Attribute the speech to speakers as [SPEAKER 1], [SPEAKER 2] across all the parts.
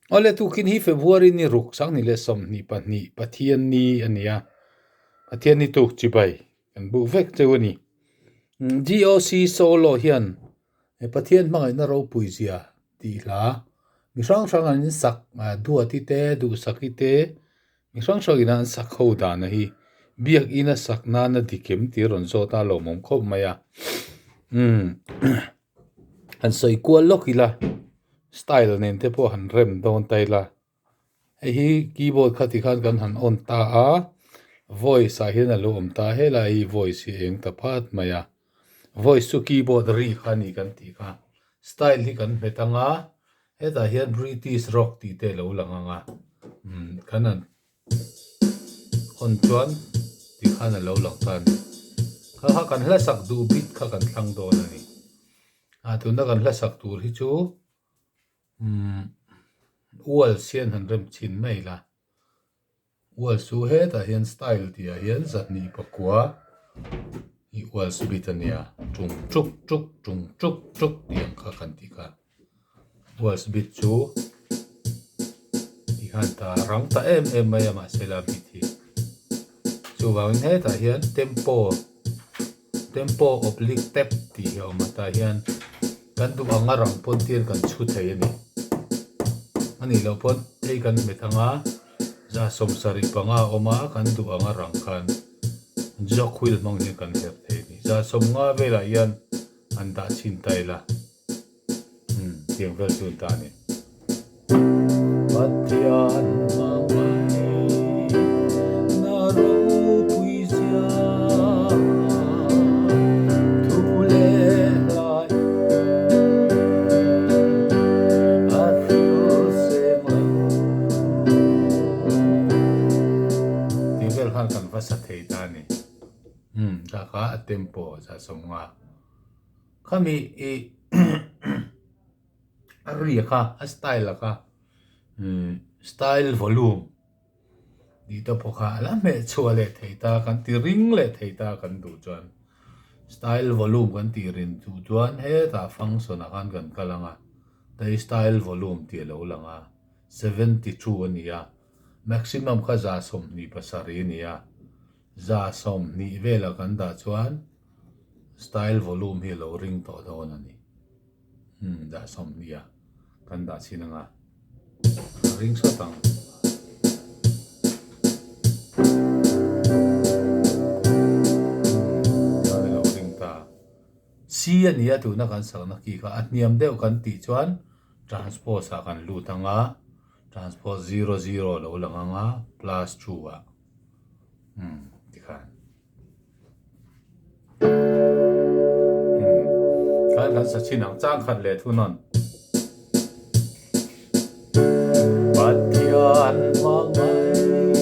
[SPEAKER 1] Awle tukin hi February ni ruk 2022 Pathian ni a ni a, Pathian ni tuk chibai kan buh vek cheu a ni. GOC Solo hian Pathian hmangaihna ropui zia tih hla mi hrang hrang an sak duati te duhsaki te mi hrang hrangin an sak ho dana hi biakina sak nana dikem tih a rawn zawt a lawmawm khawp mai a. Han sawi kual lawk ila style nen te pawh han rem dawn ta ila hei hi keyboard kha tikhan kan han on ta a voice ah hian a lo awm ta helai hi voice hi a eng ta phat mai a voice chu keyboard ri kha a ni kan tih kha style hi kan hmet ang a hetah hian british rock tih te a lo lang ang a umm kan han On chuan tikhan a lo lang ta a ni. Kha kha kan hla sak duh bit kha kan thlang dawn a ni. A tuna kan hla sak tur hi chu umm waltz hian han rem chhin mai ila. Waltz chu hetah hian style tih ah hian zahnih pakua hi waltz bit a nia. Tung tuk tuk tung tuk tuk tih ang kha kan tih kha. Waltz bit chu ti khan ta rang ta em em mai a mahse la bit hi chuvangin hetah hian tempo tempo oblique tap tih hi a awm a tah hian kan duh anga rang pawn tir kan chhu thei a ni a nih loh pawn hei kan hmet anga za 75 a awm a kan duh anga rang khan jog wheel hmang hian kan herh thei a ni za 50 velah hian an dah chhin ta ila. Tiang vel chu an ta a ni. Pathian hmangaih na ropui zia thu leh hlai a thil seng lo. Tiang vel khan kan va sa thei ta a ni. Kha kha a tempo za 50. Khami i a ri kha a style a kha style volume tih te pawh kha a la hmeh chhuah leh thei ta kan ti ring leh thei ta kan duh chuan style volume kan tih rin duh chuan hetah function ah khan kan kal ang a hei style volume tih a lo lang a 72 a ni a maximum kha 27 a ni a 20 velah kan dah chuan. Style volume hi a lo ring tawh dawn a ni. Umm dah 20 a kan dah chhin anga a ring sawt ang. Umm chuan a lo ring ta. C a ni a tuna kan sakna ki kha a hniam deuh kan tih chuan transpose ah kan lut anga transpose zero zero a lo lang anga plus two ah umm tikhan. Khan kan sa chin ang chang khat leh thu nawn. Pathian hmangaih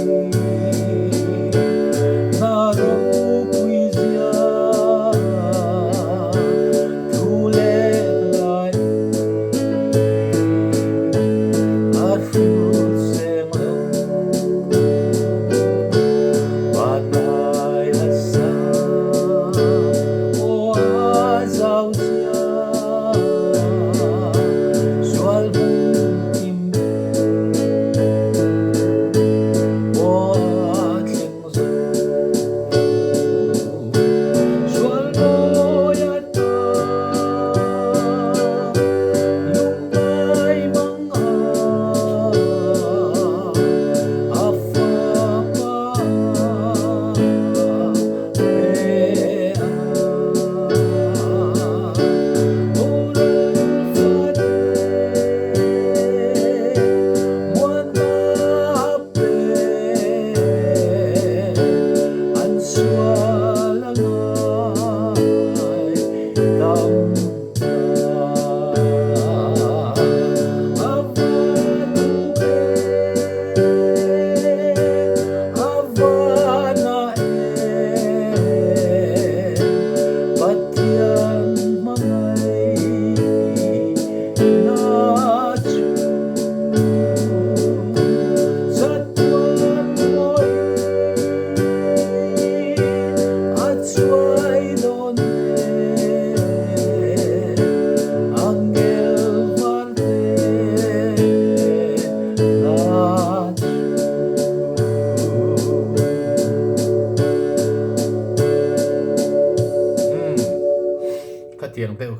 [SPEAKER 1] na ropui zia thu leh lai a hrut seng lo.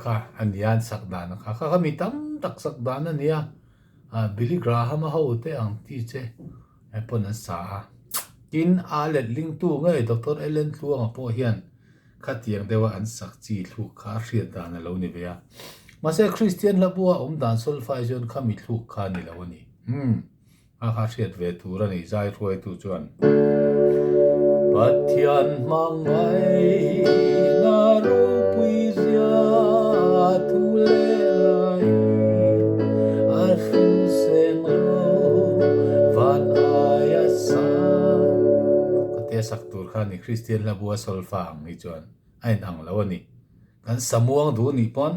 [SPEAKER 1] kha a nia an sak dan kha. Kha kha mi tam tak sak dan a nia. Billy Graham a ho te ang ti che pawn an sa a. Tin, a let lingtu ngei Doctor Ellen Tluanga pawh hian khatiang deuha an sak chi thluk kha a hriat dan a lo ni ve a. Mahse, Kristian hlabua awm dan solfai chuan khami thluk kha a ni lo a ni. Umm. A kha hriat ve tur a ni zai hruaitu chuan. Pathian hmangaihna ropui zia thu leh lai a hrim seng lo van aia sang. Khatia sak tur kha ni Kristian hla bua solfa ang hi chuan a inang lo a ni. Kan samuang duh nih pawn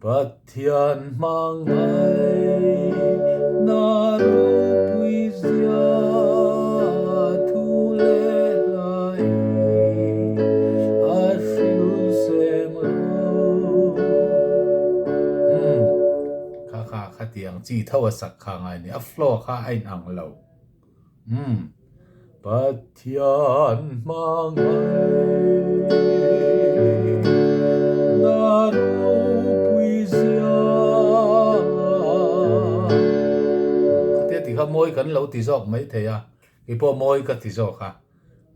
[SPEAKER 1] Pathian hmangaihna ropui zia thu leh hlai a hril seng lo. Umm, kha kha khatiang chi tho a sak kha ngai ni, a flow kha a inang lo. Umm. Pathian hmangaihna ropui zia. Khatia tih kha mawi kan lo ti zawk mai thei a, kei pawh mawi ka ti zawk a.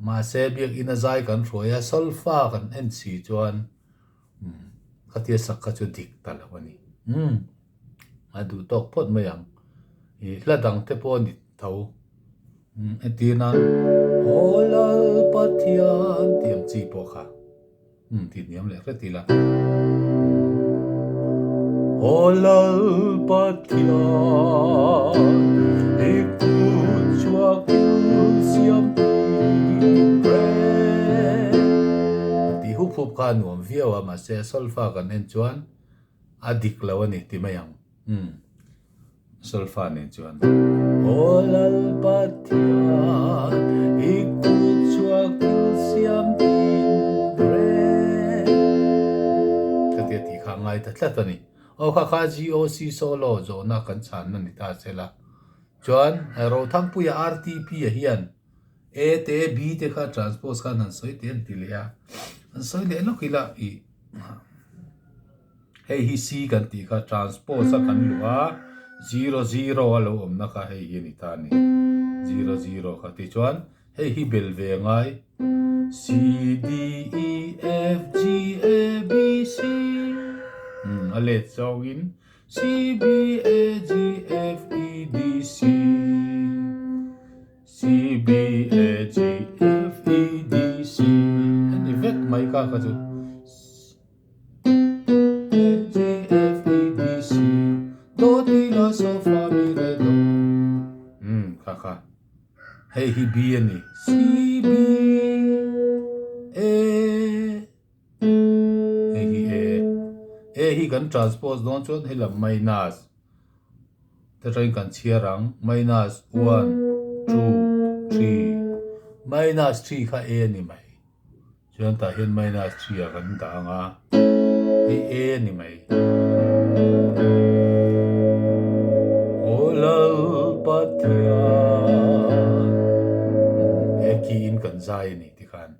[SPEAKER 1] Mahse biakina zai kan hruai a, solfa kan en si chuan khatia sak kha chu dik ta lo a ni. Umm. A duh tawk phawt mai ang. Ih hla dang te pawh a ni tho. Entir nan Aw Lal Pathian tih ang chi pawh kha tih hniam leh hret ila. Aw Lal Pathian i kut chhuak thil siam tin reng. A tih hup hup kha a nuam viau a mahse a solfa kan en chuan a dik lo a ni ti mai ang. Umm. Solfa nen chuan. Aw Lal Pathian, i kut chhuak thil siam tin reng. Khatia tih kha a ngai ta tlat a ni. Aw kha kha GOC solo zawhna kan chhanna ni ta se la. Chuan Rothangpuia RTP a hian A te B te kha transpose khan han sawi teh an ti leh a. An sawi leh lawk ila ih. Hei hi C kan tih kha transpose a kan luh a, zero zero a lo awmna kha hei hi a ni ta a ni. Zero zero kha tichuan hei hi bel ve a ngai. C D E F G A B C a let zawngin C B A G F E D C C B A G F E D C a ni vek mai kha kha chu. G F E D C Do ti la so fa mi re do Umm kha kha hei hi B a ni C B A hei hi A A hi kan transpose dawn chuan hei lam minus te tangin kan chhiar ang minus 1 2 3 minus 3 kha A a ni mai. Chuan tah hian minus 3 ah kan dah ang a, hei A a ni mai. Aw Lal Pathian A key in kan zai a ni tikhan.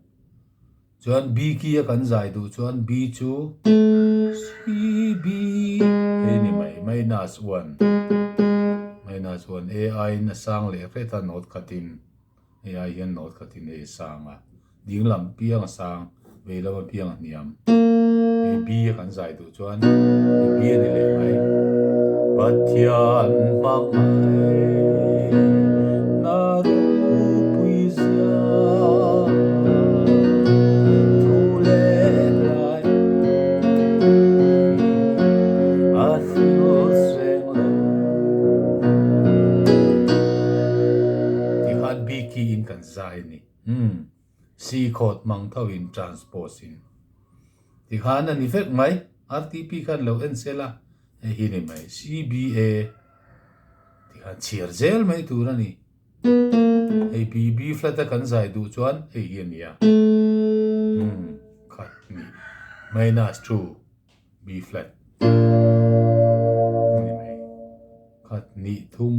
[SPEAKER 1] Chuan B key a kan zai duh chuan B chu C B hei ni mai minus 1 minus 1 A aiin a sang leh hret a note khatin. Hei ai hian note khat in hei a sang a, ding lam piang a sang, vei lama piang a hniam. Hei B a kan zai duh chuan hei B a ni leh mai. Pathian hmangaih na ropui zia thu leh hlai a hril seng lo. Tikhan B key in kan zai a ni. Umm. C chord hmang tho in transpose in. Tikhan a ni vek mai. RTP khan lo en sela hei hi ni mai. C B A tikhan chhiar zel mai tur a ni. Hei B B flat a kan zai duh chuan hei hi a ni a. Umm. Khat ni. Minus 2 B flat. Ni mai. Khat ni thum.